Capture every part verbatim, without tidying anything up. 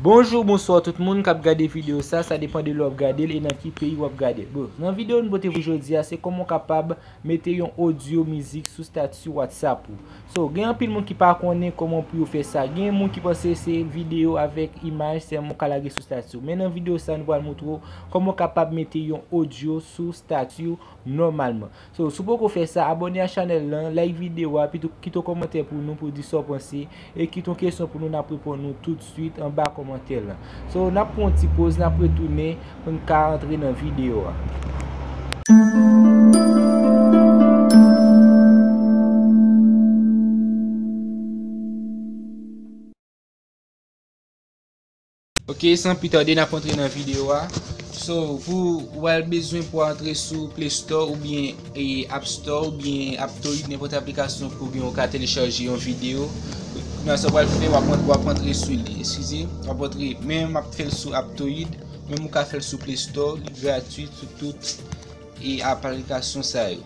Bonjou, bonswa tout moun k ap gade videyo sa, sa depann de lè w ap gade l e nan ki peyi w ap gade l. Bon, nan videyo nou pote pou jodi a, se kòman w kapab mete yon odyo mizik sou stati WhatsApp ou. So, gen anpil moun ki pa konnen kòman pou yo fè sa. Gen moun ki panse se videyo avèk imaj sèlman w ka lage sou stati w. Men nan videyo sa, nou pral montre w kòman w kapab mete yon odyo sou stati w nòmalman. So, si w poko fè sa, abòne a chanèl lan, like videyo a, epi tou kite yon kòmantè pou nou pou di sa w panse, e kite yon kesyon pou nou, n ap reponn nou toutswit anba kòmantè lan. So, n ap pran yon ti poz, n ap retounen pou n ka antre nan videyo a. Ok, san pli tande, n ap antre nan videyo a. So, pou w al bezwen pou w antre sou Play Store oubyen, e, App Store oubyen Aptoide, nenpòt aplikasyon pou gen, w ka telechaje yon videyo. Nan sa w pral fè, w ap, w ap antre sou li, eskize, w ap antre, men m ap fè l sou Aptoide, men ou ka fè l sou Play Store, li gratwi sou tout, e, aplikasyon sa yo.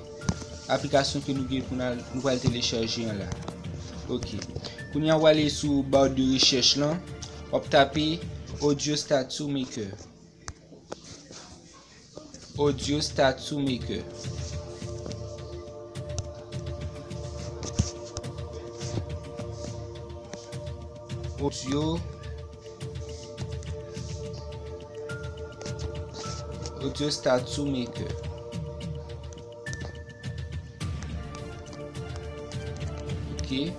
Aplikasyon ke nou gen pou n al, nou pral telechaje an la. Ok. Kounye a w ale sou ba de rechèch lan, w ap tape Audio Statue Maker. Audio Statue Maker. Audio Audio Statue Maker. Ok.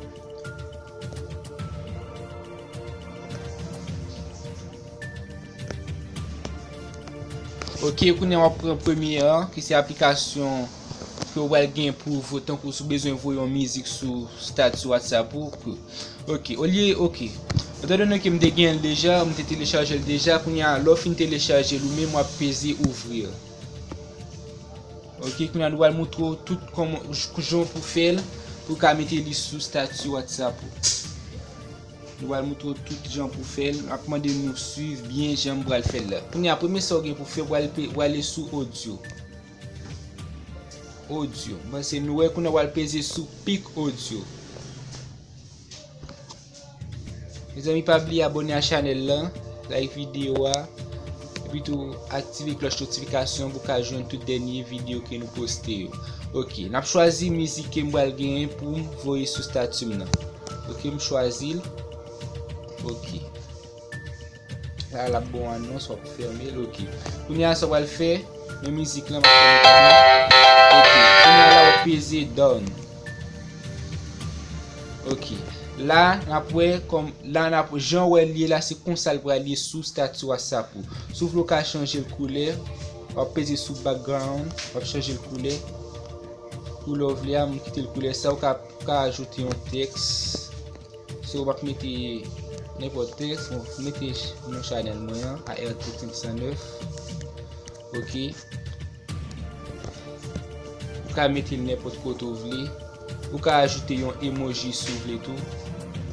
Ok, kounye a w ap pran premye an, ki se aplikasyon ke w pral gen pou vo-, tankou si w bezwen voye yon mizik sou stati WhatsApp ou. Ok, olye, ok. Etan done ke m te gen l deja, m te telechaje l deja, kounye a, lè w fin telechaje l ou menm, w ap peze ouvrir. Ok, kounye a nou pral montre w tout kòman, j-, jan pou fè l, pou w ka mete li sou stati WhatsApp ou. Nou pral montre w tout jan pou fè l, m ap mande nou swiv byen jan m pral fè l la. Kounye a, premye sa w gen pou fè, w pral pe-, w ale sou odyo. Odyo. M panse nou wè kounye a w al peze sou Pic Audio. Mezanmi, pa bliye abòne a chanèl lan, like videyo a, epi tou aktive klòch notifikasyon pou w ka jwenn tout dènye videyo ke nou poste yo. Ok, n ap chwazi mizik ke m pral genyen pou m voye sou stati m nan. Ok, m chwazi l. Ok. La, l ap ba w annons, w ap fèmen l, ok. Kounye a, sa w pral fè, men mizik lan, m ap fèmen kanmenm. Ok, kounye a la, w ap peze done. Ok. La, n ap wè, kòm, la, n ap, jan w wè l ye la, se konsa l pral ye sou stati WhatsApp ou. Si w vle, w ka chanje l koulè, w ap peze sou background, w ap chanje l koulè. Koulè w vle a, m kite l koulè sa, ou ka, ou ka ajoute yon tèks. So, w ap mete nenpòt tèks, bon, mete non chanèl mwen an, A R T senk san nèf. Ok. Ou ka mete l nenpòt kote w vle. Ou ka ajoute yon emoji si w vle tou.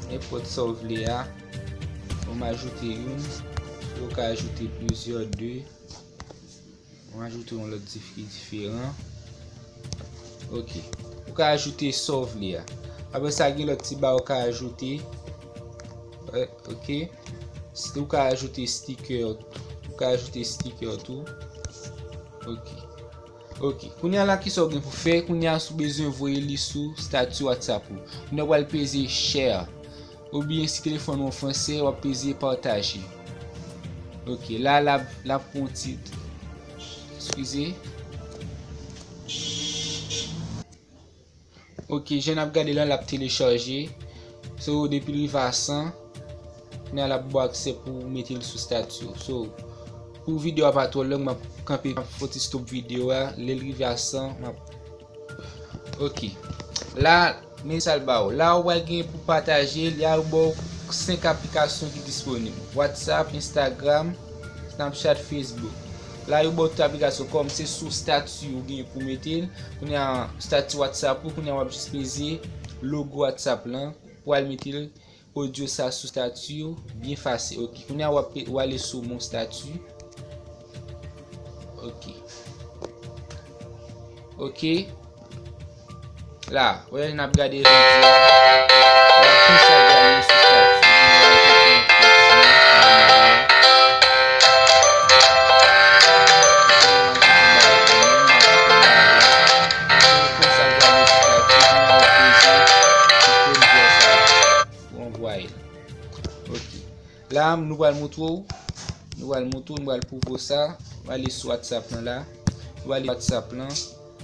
Nenpòt sa w vle a. Bon, m ajoute youn. Ou ka ajoute plizyè, de. Mwen ajoute yon lòt dif-, ki diferan. Ok. Ou ka ajoute sa w vle a. Apre sa, gen lòt ti ba ou ka ajoute. Eh, ok. Ou ka ajoute sticker. Ou ka ajoute sticker tou. Ok. Ok. Kounye a la, kisa w gen pou fè? Kounye a, si w bezwen voye li sou stati WhatsApp ou. Kounye a, w al peze share. Oubyen si telefòn ou an fransè, w ap peze pataje. Ok, la, l ap, l ap pran yon tit. Eskize. Ok, jan n ap gade la, l ap telechaje. So, depi l rive a san, kounye a l ap ba w aksè pou w mete l sou stati w. So, pou videyo a pa twò long, m ap kanpe, m ap fè yon ti stop videyo a. Lè l rive a san, m ap Ok. La, men sa l ba w. La, ou pral gen pou pataje l. Y a ba w senk aplikasyon ki disponib. WhatsApp, Instagram, Snapchat, Facebook. La, yo ba w tout aplikasyon. Kòm se sou stati ou gen pou mete l. Kounye a, stati WhatsApp ou, kounye a w ap jis peze logo WhatsApp lan pou al mete l odyo sa sou stati ou byen fasil. Ok, kounye a w ap, w ale sou mon stati. Ok. Ok. La, wè, n ap gade jodi a. La, konsa w ale sou stati. Nou pral montre w. Nou pral montre w, nou pral pwouve w sa. Nou ale sou WhatsApp lan la. Nou ale WhatsApp lan.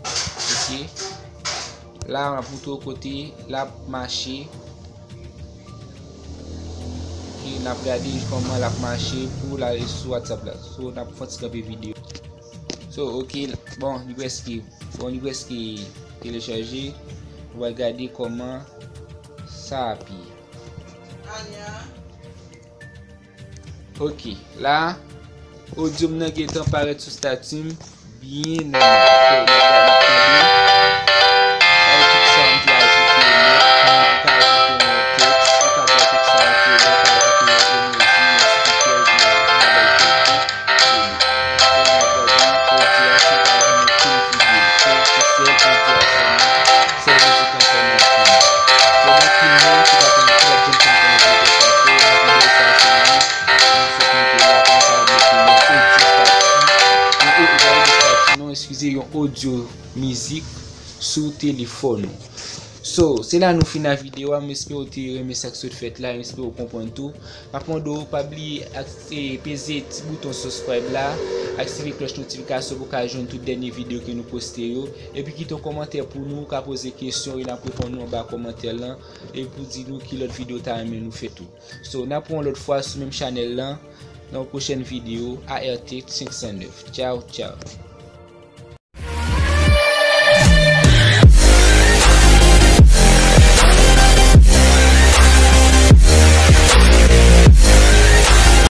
Ok. La, m ap montre w kote l ap mache. Ok, n ap gade kòman l ap mache pou l ale sou WhatsApp la. So, n ap fè yon ti kanpe videyo. So, ok, bon, li prèske, bon, li prèske telechaje. Nou pral gade kòman sa ap ye. Ok, la, odyo m nan gentan parèt sou stati m byen nèt. So, n ap gade, n ap tande. Sa e tout sa m te ajoute nèt. Ou ka ajoute yon tèks, ou ka bay tèks sa yon koulè, ou ka ajoute yon emoji, yon sticker, oubyen yon bagay kèlkonk. Eskize, yon odyo mizik sou telefòn ou. So, se la nou fin ak videyo a. M espere w te renmen sa k sot fèt la. M espere w konprann tou. M ap mande w pa bliye ak, e, peze ti bouton subscribe la, aktive klòch notifikasyon pou w ka jwenn tout dènye videyo ke nou poste yo. Epi kite yon kòmantè pou nou, ou ka poze kesyon e n ap reponn ou anba kòmantè lan. Epi pou di nou ki lòt videyo w ta renmen nou fè tou. So, n ap wè yon lòt fwa sou menm chanèl lan, nan yon pwochèn videyo, A R T senk san nèf. Tchaw, tchaw.